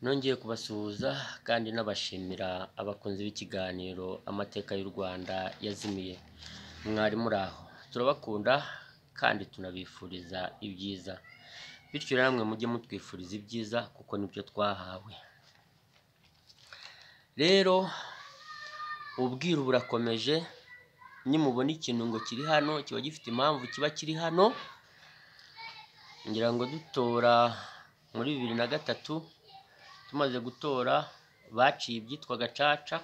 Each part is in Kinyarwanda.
Nongeye kubasuhuza kandi nabashimira abakunzi b'ikiganiro Amateka y'u Rwanda yazimiye. Mwari muri aho, turabakunda kandi tunabifuriza ibyiza, bityo namwe mujye mutwifuriza ibyiza kuko nibyo twahawe. Rero ubwiru burakomeje, nimubona ikintu ngo kiri hano kiba gifite impamvu kiba kiri hano. Ngira ngo dutora muri 2003, tumaze gutora baciye ibyitwa gacaca,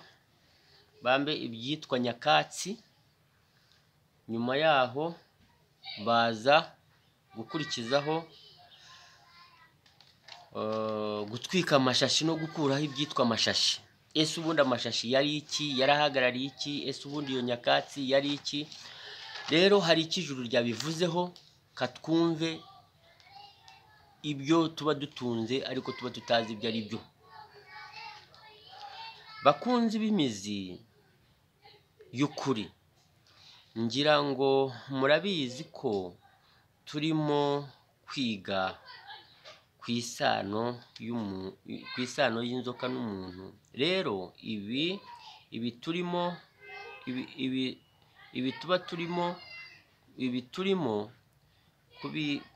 bambe ibyitwa nyakatsi, nyuma yaho baza gukurikizaho gutwika amashashi no gukuraho ibyitwa amashashi. Ese ubundi amashashi yari iki? Yarahagarariye iki? Ese ubundi iyo nyakatsi yari iki? Rero hari icyo ijuru ryabivuzeho, katwumve ibyo tuba dutunze ariko tuba tutazi ibyo ari byo. Bakunzi b'imizi y'ukuri, ngira ngo murabizi ko turimo kwiga ku isano y'inzoka n'umuntu. Rero ibi turimo ibi tuba turimo ibi turimo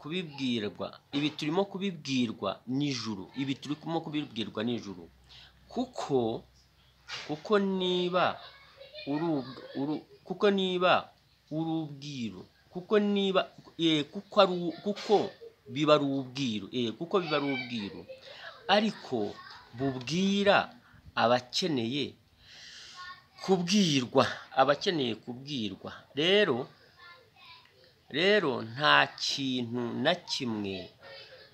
kubibwirwa, ibi turimo kubibwirwa n'ijuru, ibi turimo kubibwirwa n'ijuru, kuko niba kuko niba uri ubwiru, kuko niba kuko ari kuko biba ari ubwiru, kuko biba ari ubwiru, ariko bubwira abakeneye kubwirwa, abakeneye kubwirwa. Rero nta kintu na kimwe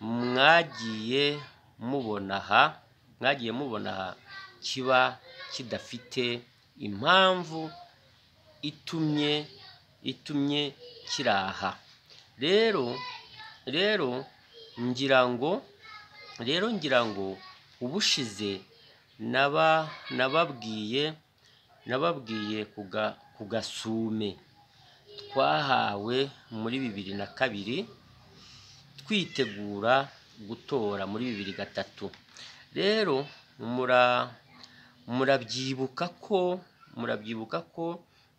mwagiye mubona aha, mwagiye mubona aha kiba kidafite impamvu itumye kiraha. Rero ngira ngo ubushize nababwiye ku gasume twahawe muri 2002 twitegura gutora muri 2003. Rero murabyibuka ko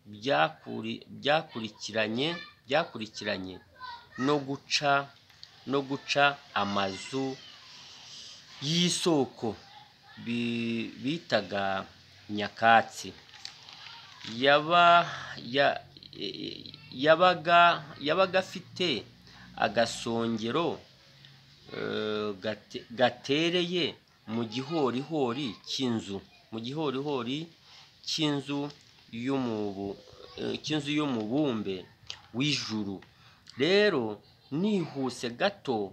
byakurikiranye no guca amazu y'isoko bitaga nyakatsi. Yabaga afite agasongero gatereye mu gihorihori cy'inzu, mu gihorihori cy'inzu y'umubumbe w'ijuru. Rero nihuse gato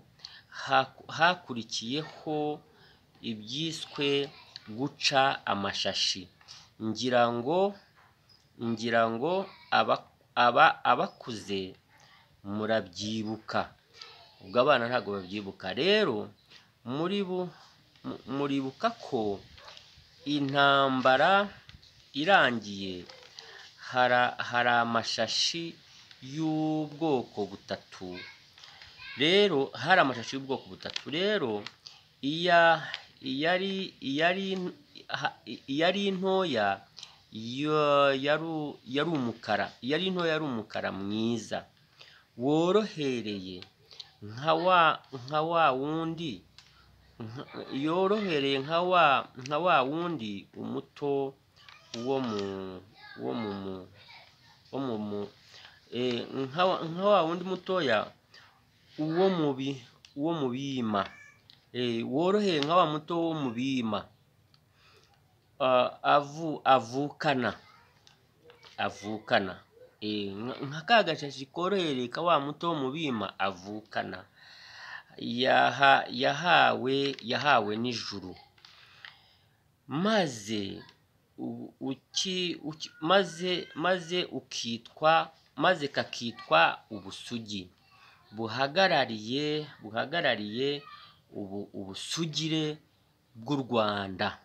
hakurikiyeho ibyiswe guca amashashi. Ngira ngo abakuze murabyibuka, ubwo abana ntabwo babyibuka. Rero muribuka ko intambara irangiye hari amashashi y'ubwoko butatu. Rero hari amashashi y'ubwoko butatu. Rero iyari ntoya yari umukara, iyari ntoya yari umukara mwiza worohereye nka wa wundi, yorohereye nka wa wundi umuto wo mu nka wa wundi mutoya uwo mu bima, woroheye nka wa muto wo mu bima, avukana nka ka gashashi korohereye ka wa muto wo mu bima avukana, yahawe n'ijuru. Maze maze kakitwa ubusugi buhagarariye ubusugire bw'u Rwanda.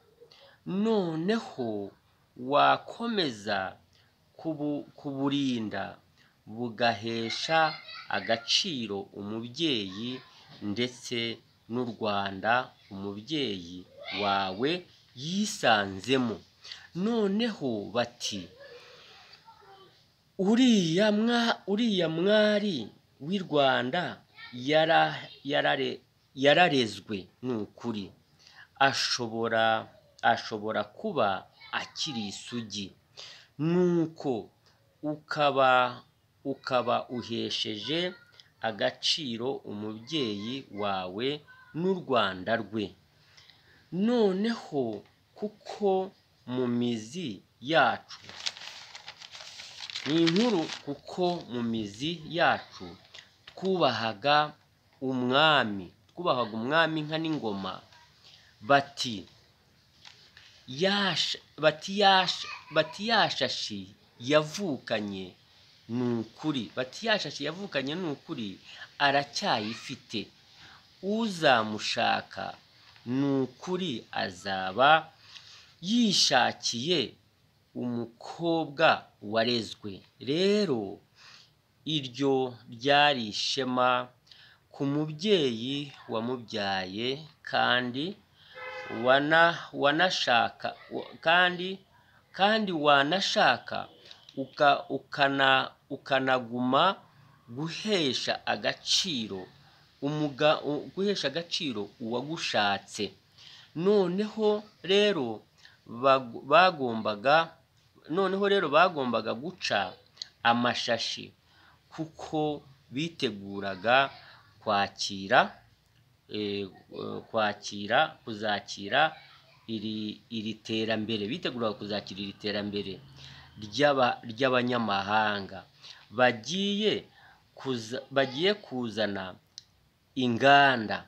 Noneho wakomeza kuburinda bugahesha agaciro umubyeyi ndetse n'u Rwanda umubyeyi wawe yisanzemo. Noneho bati uriya mwari w'i Rwanda yararezwe ni ukuri, ashobora kuba akiri isugi. Nuko ukaba uhesheje agaciro umubyeyi wawe n'u Rwanda rwe. Noneho kuko mu mizi yacu ni inkuru, kuko mu mizi yacu twubahaga umwami, inka n'ingoma. Bati ya shashi yavukanye ni ukuri, bati ya shashi yavukanye ni ukuri aracyayifite, uzamushaka ni ukuri azaba yishakiye umukobwa warezwe. Rero iryo ryari ishema ku mubyeyi wamubyaye, kandi wanashaka kandi wanashaka ukanaguma guhesha agaciro uwagushatse. Noneho rero bagombaga guca amashashi, kuko biteguraga kuzakira iri terambere, biteguraga kuzakira iri terambere ry'abanyamahanga bagiye kuzana inganda,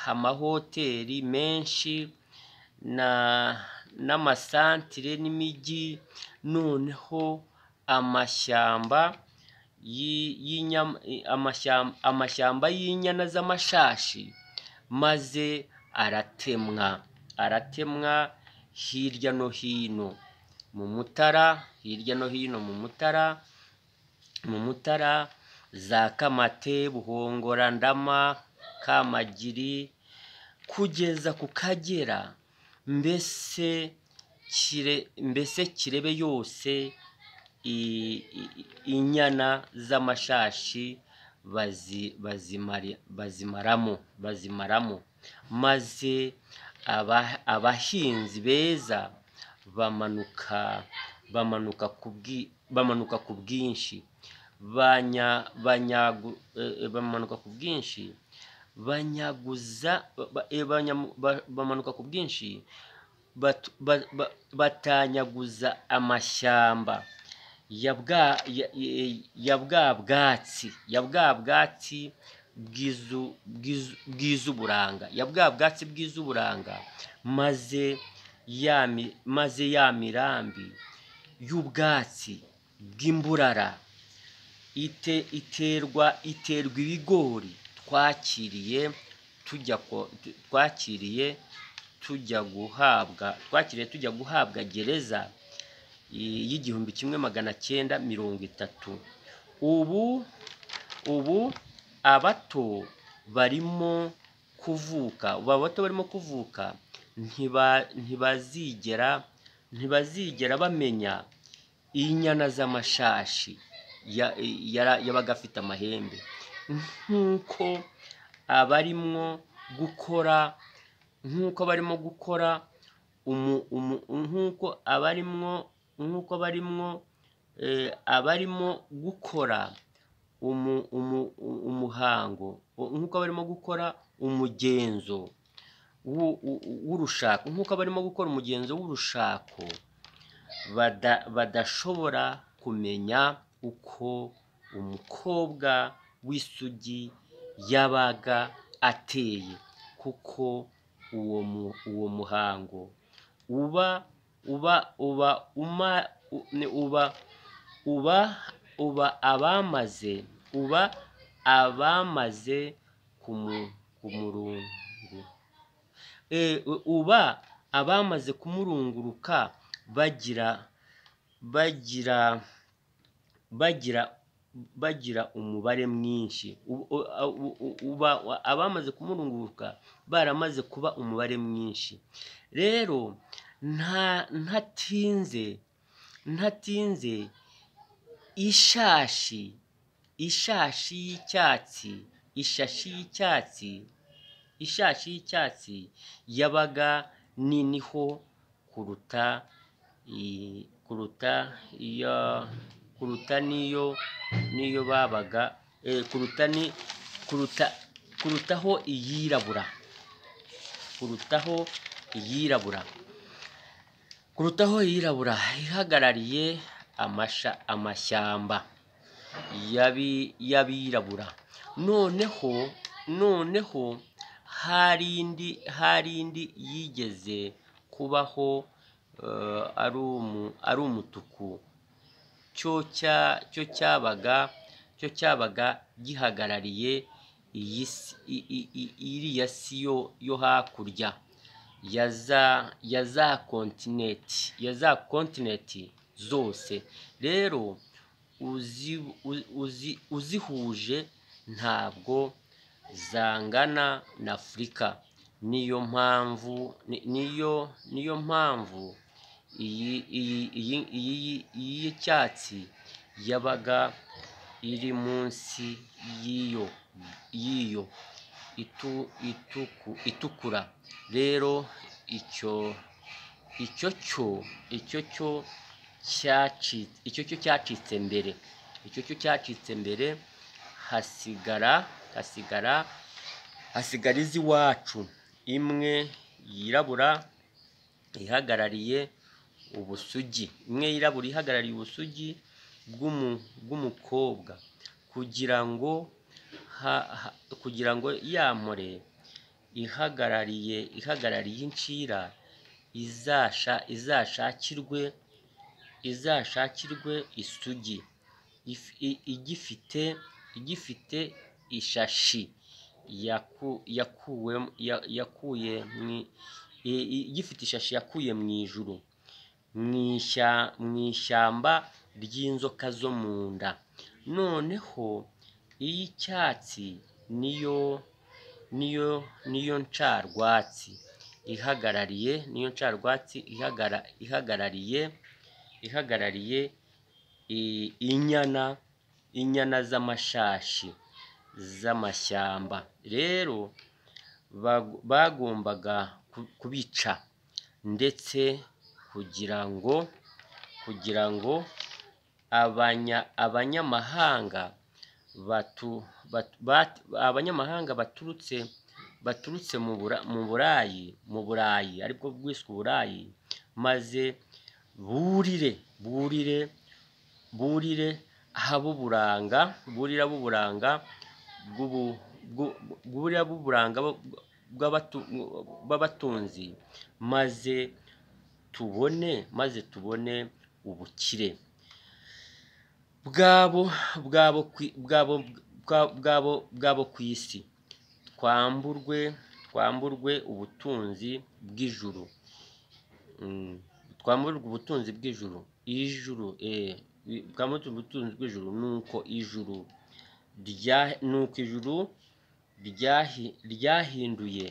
amahoteli menshi n'amasantire n'imijyi. Noneho amashyamba y'inyana z'amashashi maze aratemwa hirya no hino mu Mutara, za Kamate, Buhongora, Ndama, Kamagiri, kugeza ku Kagera, mbese Kirebe yose inyana z'amashashi bazimaramo, maze abahinzi beza bamanuka ku bwinshi, bamanuka ku bwinshi batanyaguza amashyamba ya bwa bwatsi bw'iz'uburanga, maze ya mirambi y'ubwatsi bw'imburara iterwa ibigori twakiriye tujya guhabwa gereza y'1930. Ubu abato barimo kuvuka ntibazigera bamenya inyana z'amashashi yabaga afite amahembe, nk'uko abarimo gukora umuhango, nk'uko barimo gukora umugenzo w'urushako, badashobora kumenya uko umukobwa w'isugi yabaga ateye, kuko uwo muhango uba uba uba uma uba uba uba abamaze uba abamaze kumurungu uba abamaze kumurunguruka bagira bagira bagira bagira umubare mwinshi, abamaze kumurunguruka baramaze kuba umubare mwinshi. Rero ntatinze ishashi y'icyatsi ishashi y'icyatsi yabaga niniho kuruta niyo babaga kurutaho iyirabura ihagarariye amashyamba y'abirabura. Noneho hari indi yigeze kubaho ari umutuku, cyo cyabaga gihagarariye iriya si yo hakurya ya za kontinenti zose. Rero uzihuje ntabwo zangana na Afurika. Niyo mpamvu iyi y'icyatsi yabaga iri munsi y'iyo itukura. Rero icyo cyo cyacitse mbere, hasigara iz'iwacu, imwe yirabura ihagarariye ubusugi, bw'umukobwa, kugira ngo ya mpore ihagarariye incira izashakirwe isugi igifite ishashi yakuye mu ijuru, mu ishyamba ry'inzoka zo mu nda. Noneho iy'icyatsi niyo ncarwatsi ihagarariye inyana z'amashashi z'amashyamba. Rero bagombaga kubica, ndetse kugira ngo abanyamahanga baturutse mu Burayi aribwo bwiswe Uburayi, maze burire ab'uburanga bw'abatunzi, maze tubone ubukire bwabo ku isi, twamburwe ubutunzi bw'ijuru, nuko ijuru ryahinduye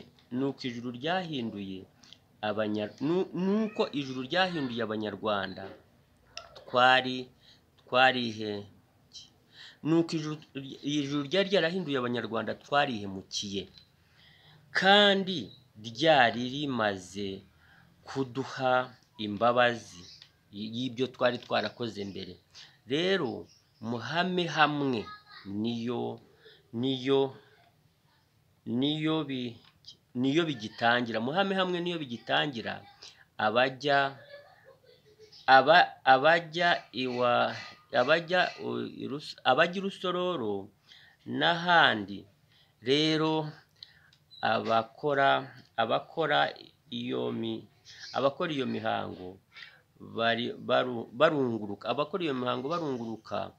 Abanyarwanda nuko ijuru ryari ryarahinduye Abanyarwanda twarihemukiye, kandi ryari rimaze kuduha imbabazi y'ibyo twari twarakoze mbere. Rero muhame hamwe niyo bigitangira, abajya i Rusororo n'ahandi. Rero abakora iyo mihango barunguruka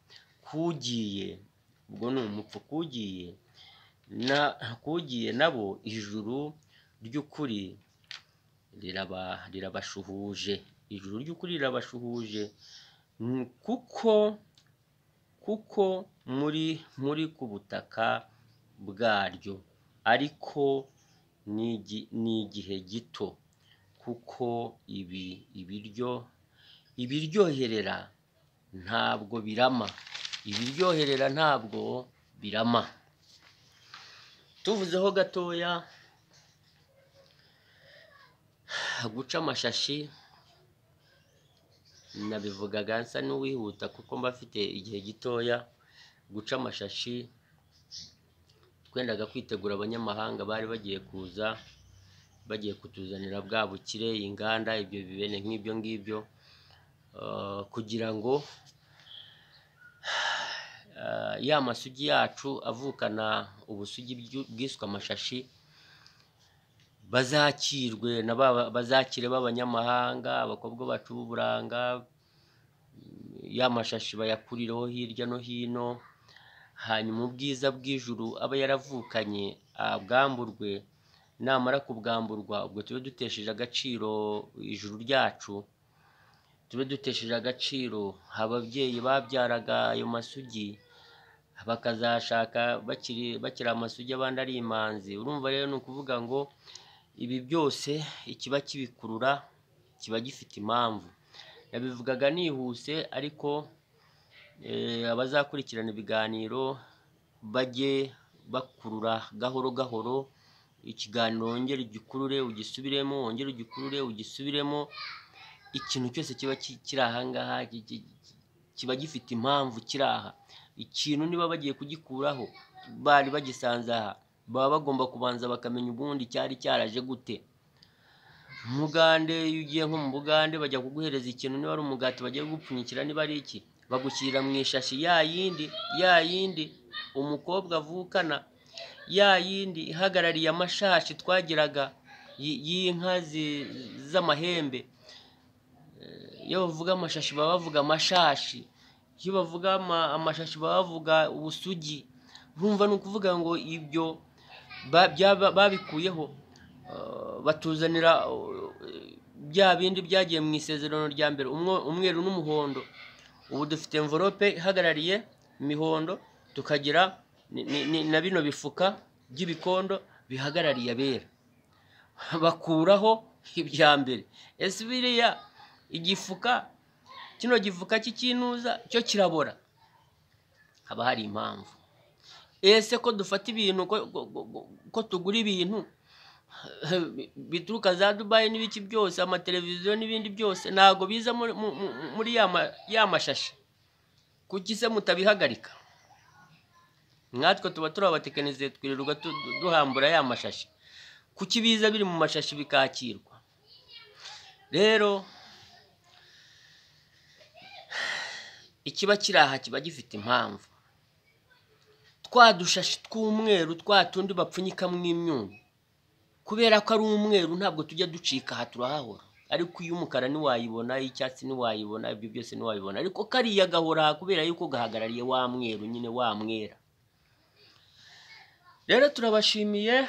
kugiye, ubwo ni umupfu kugiye nabo ijuru ry'ukuri rirabashuhuje, kuko kuko muri ku butaka bwaryo, ariko ni igihe gito, kuko ibiryoherera ntabwo birama, ibiryoherera ntabwo birama. Tuvuzeho gatoya guca amashashi, nabivugaga nsa n'uwihuta kuko mba mfite igihe gitoya. Guca amashashi, twendaga kwitegura abanyamahanga bari bagiye kuza, bagiye kutuzanira bwa bukire, inganda, ibyo bibene nk'ibyo ngibyo, kugira ngo ya masugi yacu avukana ubusugi bwiswe amashashi bazakirwe na bazakire b'abanyamahanga, abakobwa bacu b'uburanga, ya mashashi bayakurireho hirya no hino, hanyuma ubwiza bw'ijuru aba yaravukanye abwamburwe. Namara kubwamburwa, ubwo tube dutesheje agaciro ijuru ryacu, tube dutesheje agaciro ababyeyi babyaraga ayo masugi, bakazashaka bakiri amasugi abandi ari imanzi. Urumva rero ni ukuvuga ngo ibi byose ikiba kibikurura kiba gifite impamvu. Nabivugaga nihuse, ariko abazakurikirana ibiganiro bajye bakurura gahoro gahoro ikiganiro, wongere ugikurure ugisubiremo, wongere ugikurure ugisubiremo. Ikintu cyose kiba kiri aha ngaha kiba gifite impamvu kiri aha. Ikintu niba bagiye kugikuraho bari bagisanze aha, baba bagomba kubanza bakamenya ubundi cyari cyaraje gute. Mugande, iyo ugiye nko mu Bugande bajya kuguhereza ikintu, niba ari umugati bagiye kugupfunyikira, niba ari iki, bagushyirira mu ishashi ya yindi ya yindi umukobwa avukana, ya yindi ihagarariye amashashi twagiraga y'inka z'amahembe. Iyo bavuga amashashi baba bavuga amashashi, iyo bavuga amashashi baba bavuga ubusugi. Urumva ni ukuvuga ngo ibyo babikuyeho, batuzanira bya bindi byagiye mu isezerano rya mbere, umweru n'umuhondo. Ubu dufite envelope ihagarariye imihondo, tukagira na bino bifuka by'ibikondo bihagarariye abera. Bakuraho ibya mbere. Ese biriya igifuka, kino gifuka cy'ikinuza cyo kirabora, haba hari impamvu. Ese ko dufata ibintu, ko tugura ibintu bituruka za Dubai n'ibiki byose, amateleviziyo n'ibindi byose, ntago biza muri ya mashashi? Kuki se mutabihagarika? Natwe tuba turi abatekinisiye, twirirwa duhambura ya mashashi. Kuki biza biri mu mashashi bikakirwa? Rero ikiba kiri aha kiba gifite impamvu. Twa dushashi tw'umweru, twa tundi bapfunyikamo imyunyu, kubera ko ari umweru ntabwo tujya ducika aha, turahahora. Ariko iyo umukara ntiwayibona, iy'icyatsi ntiwayibona, ibyo byose ntiwabibona. Ariko kariya gahora aha kubera yuko gahagarariye wa mweru nyine, wa mwera. Rero turabashimiye,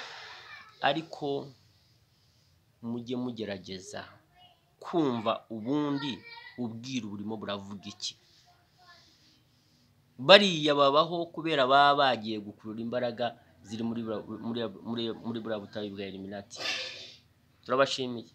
ariko mujye mugerageza kumva ubundi ubwiru burimo buravuga iki. Bariya babaho kubera baba bagiye gukurura imbaraga ziri muri buriya butayu bwa Illuminati. Turabashimiye.